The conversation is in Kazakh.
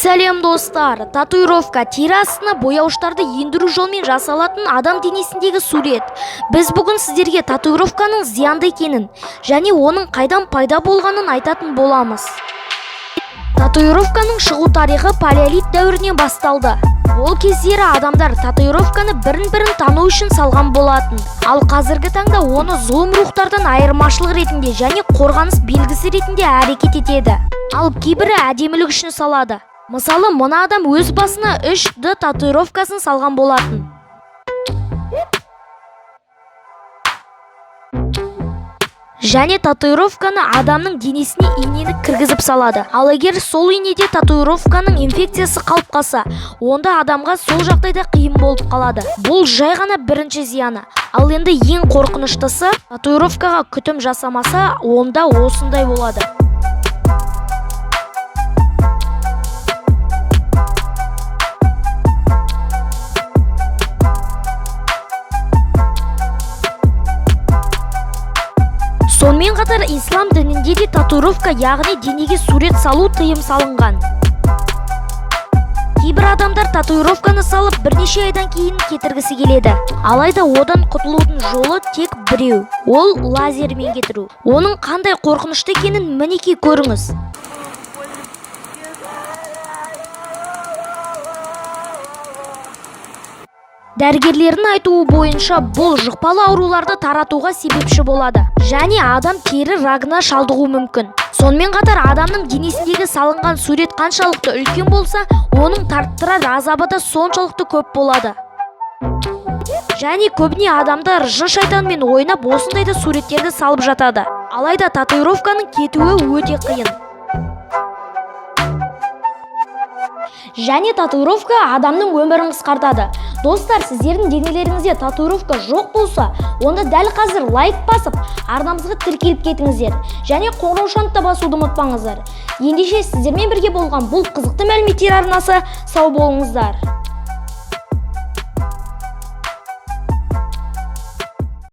Сәлем, достар! Татуировка – тері астына бояуыштарды ендіру жолмен жасалатын адам денесіндегі сурет. Біз бүгін сіздерге татуировканың зиянды екенін және оның қайдан пайда болғанын айтатын боламыз. Татуировканың шығу тарихы палеолит дәуірінен басталды. Ол кездері адамдар татуировканы бірін-бірін тану үшін салған болатын. Ал қазіргі таңда оны зұлым рухтардан айырмашылық ретінде және қорғаныс белгісі ретінде әрекет етеді. Ал кейбірі әдемілік үшін салады. Мысалы, мына адам өз басына 3D татуировкасын салған болатын. Және татуировканы адамның денесіне инені кіргізіп салады. Ал егер сол инеде татуировканың инфекциясы қалып қалса, онда адамға сол жағдайда қиын болып қалады. Бұл жай ғана бірінші зияны. Ал енді ең қорқыныштысы, татуировкаға күтім жасамаса, онда осындай болады. Сонымен қатар ислам дінінде де татуировка, яғни денеге сурет салу тыйым салынған. Кейбір адамдар татуировканы салып, бірнеше айдан кейін кетіргісі келеді. Алайда одан құтылудың жолы тек біреу. Ол лазермен кетіру. Оның қандай қорқынышты екенін мінекей көріңіз. Дәрігерлердің айтуы бойынша, бұл жұқпалы ауруларды таратуға себепші болады және адам тері рагына шалдығуы мүмкін. Сонымен қатар адамның денесіндегі салынған сурет қаншалықты үлкен болса, оның тарттырар азабы да соншалықты көп болады. Және көбіне адамдар жын шайтанмен ойнап, осындай да суреттерді салып жатады. Алайда татуировканың кетуі өте қиын. Және татуировка адамның өмірін қысқартады. Достар, сіздердің денелеріңізде татуировка жоқ болса, онда дәл қазір лайк басып, арнамызға тіркеліп кетіңіздер. Және қоңыраушаны да басуды ұмытпаңыздар. Ендеше, сіздермен бірге болған бұл қызықты мәліметтер арнасы, сау болыңыздар.